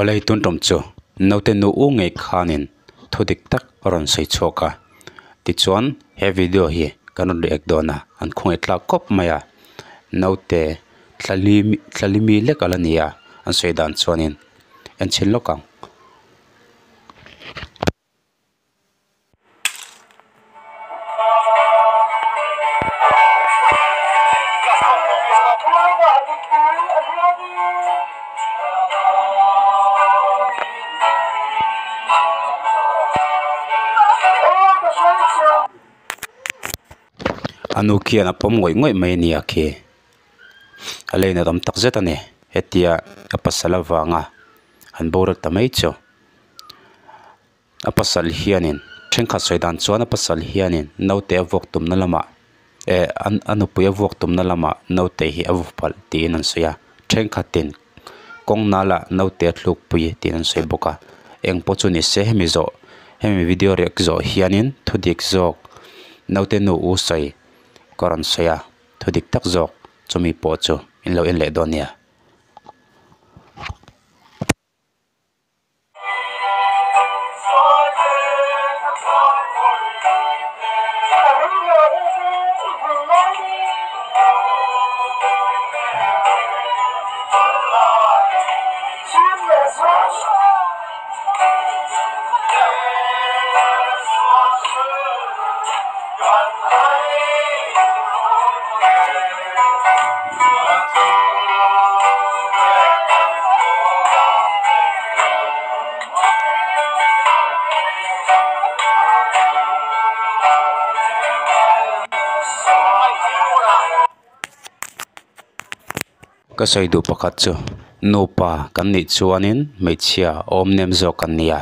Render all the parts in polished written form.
Awle tun tum chu naute nu u ngei khanin thu dik tak a rawn sawi chhuak a, tichuan he video hi kan rawn react dawn a, an khawngaih tlak khawp mai a, naute thlali thlali mi lek ala ni a, an sawi dan chuanin en chhin lawk ang. A nu khian a pawm ngawih ngawih mai a ni a khi a lei na tam tak zet a ni hetia a pasal avanga an boral ta mai chu. A pasal hianin thenkhat sawi dan chuan a pasal hianin naute a vuak tumna lamah eh a nupui a vuak tumna lamah naute hi a vaw palh tiin an sawi a thenkhatin kawng nala naute a thluk pui tiin an sawi bawk a eng pawh chu ni se hemi zawh hemi video riak zawh hianin thu dik zawk naute nu u sawi ka rawn sawi a thu dik tak zawk chumi pawh chu in lo en leh dawn nia. Ka sawi duh pakhat chu nupa kan nih chuanin hmeichhia awm nem zawk an nia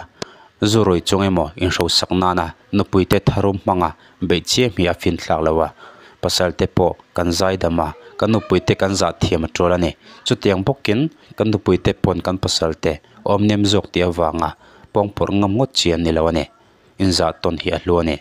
zu rui chung emaw inhrosak nana nupuite tharum hmanga beih chiam hi a fin thlak lo a pasal te pawh kan zai dam a kan nupui te kan zah thiam a tul a ni chutiang bawkin kan nupui te pawn kan pasal te awm nem zawk tih avanga pawngpawrh ngam ngawt chi an ni lo a ni inzah tawn hi a hlu a ni.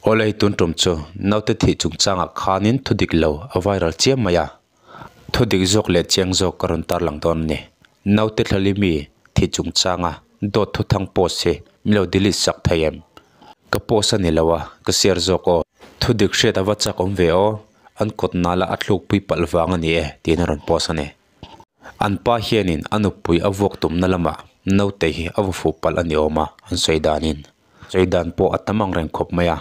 Awle tun tum chu naute thih chungchangah khanin thu dik lo a viral chiam mai a, thu dik zawk leh chiang zawk ka rawn tarlang dawn a ni. Naute thlali mi thih chungchanga dawt thu thang post hi min lo delete sak thei em? Ka post a ni lo a, ka share zawk aw. Thu dik hriat a va chak awm ve aw, an kawt nala a thluk pui palh vang a ni e tiin a rawn post a ni. An pa hianin a nupui a vuak tumna lamah naute hi a vaw fuh palh a ni awm a, an sawi danin. Sawi dan pawh a tam ang reng khawp mai a.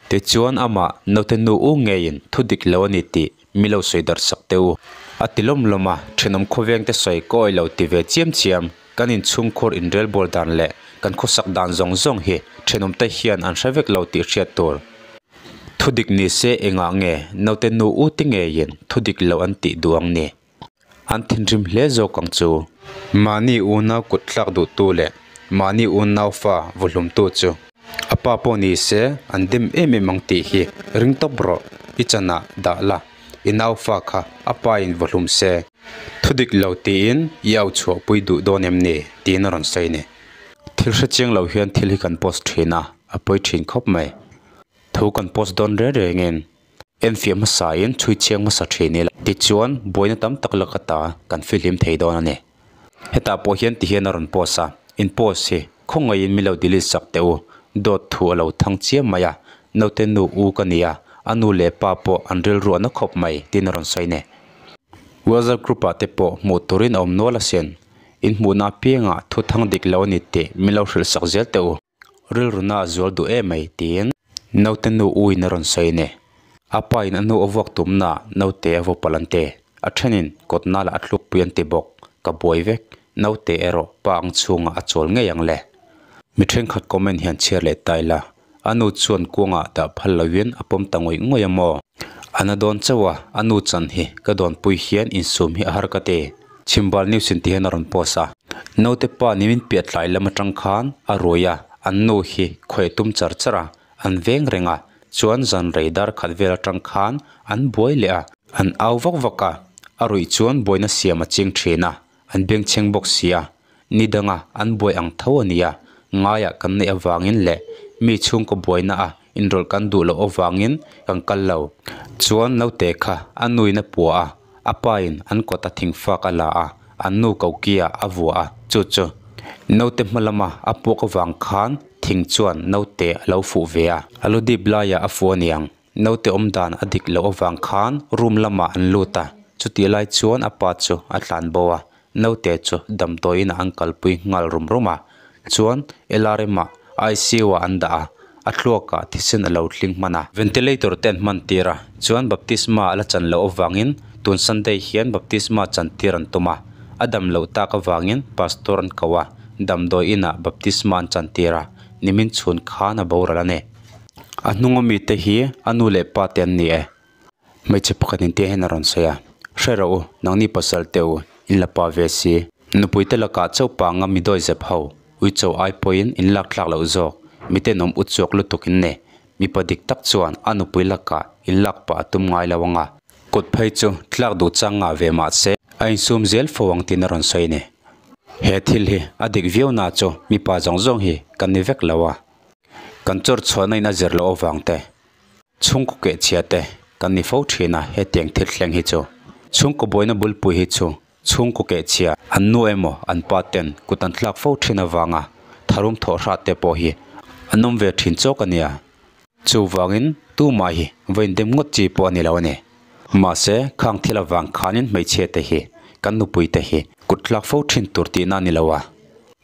Tichuan amah naute nu u ngeiin thu dik lo a ni tih mi lo sawi darh sak teh u. A ti lawm lawm a, thenawm khawveng te sawi ka awih lo ti ve chiam chiam, kan inchhungkhur inrelbawl dan leh kan khawsak dan zawng zawng hi thenawm te hian an hre vek lo tih hriat tur. Thu dik ni se engah nge naute nu u te ngeiin thu dik lo an tih duh ang ni? An thinrim hle zawk ang chu. Mahni unau kut thlak duhtu leh mahni unau fa vuhlumtu chu a pa pawh ni se an dem em em ang tih hi ring tawp rawh, i chanah dah la, i nau fa kha a pa in vuhlum se. Thu dik lo tiin i au chhuahpui duh dawn em ni? tiin a rawn sawi ni. Thil hre chiang lo hian thil hi kan post thin a, a pawi thin khawp mai. Thu kan post dawn reng rengin Enfiah hmasain chhui chhiang hmasa thin ila tichuan buaina tam tak laka ta kan fihlim thei dawn a ni. Hetah pawh hian tihian a rawn post a, in post hi khawngaihin min lo delete sak teh u, dawt thu a lo thang chiam mai a, naute nu u ka nia, a nu leh pa pawh an rilru a na khawp mai tiin a rawn sawi ni. WhatsApp group ah te pawh hmuh turin a awm nual asin, in hmuhna apiangah thu thang dik lo a ni tih min lo hrilh sak zel teh u. Rilru na a zual duh em mai tiin naute nu u in a rawn sawi a ni. A pa in a nu a vuak tumna naute a vaw palh an ti. A thenin kawt nala a thluk pui an ti bawk. Ka buai vek. Naute erawh pa ang chhungah a chawl ngei ang le. Mi thenkhat comment hian chhiar leh ta ila. A nu chuan kuangah dah phal loin a pawm ta ngawih ngawih a maw? A na dawn chauh a, a nu chan hi ka dawnpui hian insum hi a har ka ti. Chhimbal news in ti hian a rawn post a. Naute pa nimin piah tlai lam atang khan a rui a, an nu hi khawi tum char char a, an veng reng a, chuan zan rei dar khat vel atang khan an buai leh a, an au vak vak a, a ruih chuan buaina siam a ching thin a, an bengchheng bawk si a, ni danga an buai ang tho a ni a, ngaiah kan neih avangin leh mi chhungkaw buaina a inrawlh kan duh loh avangin kan kal lo. Chuan naute kha a nuin a pua a, a pa in an kawta thingfak a la a, an nu kokia a vuah a, chu chu naute hma lama a puak avang khan thing chuan naute a lo fuh ve a, a lu dip laiah a fuh aniang. Naute awm dan a dik loh avang khan room lamah an lut a, chutih lai chuan a pa chu a tlan bo a, naute chu damdawiin ah an kalpui nghal rum rum a, chuan LRM ah ICU ah an dah a, a thluak ah thisen a lo tling hman a. Ventilator te an hman tir a, chuan baptisma a la chan loh avangin tun Sunday hian baptisma chan tir an tum a, a dam loh tak avangin pastor an ko a, damdawiin ah baptisma an chan tir a, nimin chhun khan a boral a ni. A hnunga mite hi a nu leh pa te an ni e. Hmeichhe pakhat in tia hian a rawn sawi a, Hre rawh u, nangni pasal te u, in la pa ve si. Nupui te lakah chauh panga mi dawi zep ho, uicho ai pawhin in lak thlak loh zawk, miten awm ut chhuak lutuk in nei. Mipa dik tak chuan a nupui lakah in lak pah a tum ngai lo ang a. Kut phei chu tlak duh chang ngah ve mah se, a insum zel fo ang tiin a rawn sawi a ni. He thil hi a dik viau na chu mipa zawng zawng hi kan ni vek lo a. Kan chawr chhuahna in a zir loh avang te, chhungkaw keh chhia te kan ni fo thin a, hetiang thil thleng hi chu chhungkaw buaina bulpui hi chu chhungkaw keh chhia an nu emaw an pa ten kut an thlak fo thin avanga tharum thawh hrat te pawh hi an awm ve thin chawk a nia. Chuvangin tumah hi vawiin dem ngawt chi pawh a ni lo a ni. Mahse khang thil avang khanin hmeichhia te hi kan nupui te hi kut thlak fo thin tur tihna a ni lo a.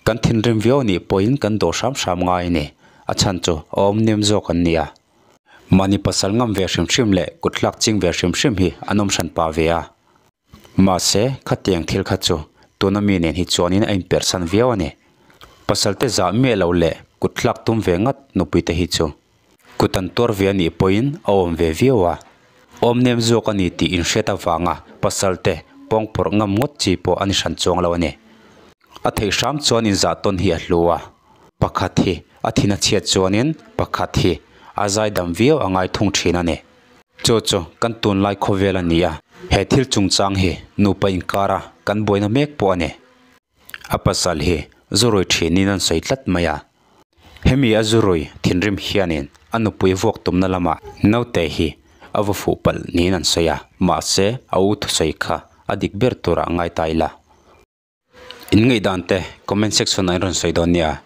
Kan thinrim viau anih pawhin kan dawh hram hram ngai a ni. A chhan chu a awm nem zawk an ni a. Mahni pasal ngam ve hrim hrim leh kut hlak ching ve hrim hrim hi an awm hran pah ve a. Mahse, khatiang thil kha chu tuna mi nen hi chuanin a inperhsan viau a ni. Pasal te zah miah lo leh kut hlak tum ve ngat nupui te hi chu kut an tuar ve anih pawhin a awm ve viau a. Awm nem zawk a ni tih inhriat avanga pasal te pawngpawrh ngam ngawt chi pawh a ni hran chuang lo a ni. A theih hram chuan inzah tawn hi a hlu a, pakhat hi a thin a chhiat chuanin pakhat hi a zaidam viau a ngai thung thin a ni. Chu chu kan tunlai khawvel a ni a, he thil chungchang hi nupa inkara kan buaina mek pawh a ni. A pasal hi zurui thinin an sawi tlat mai a, hemi a zurui thinrim hianin a nupui vuak tumna lamah naute hi a va fuh palh niin an sawi a, mahse a u thusawi kha a dik ber turah ngai ta ila. In ngaihdan te comment section ah in rawn sawi dawn nia.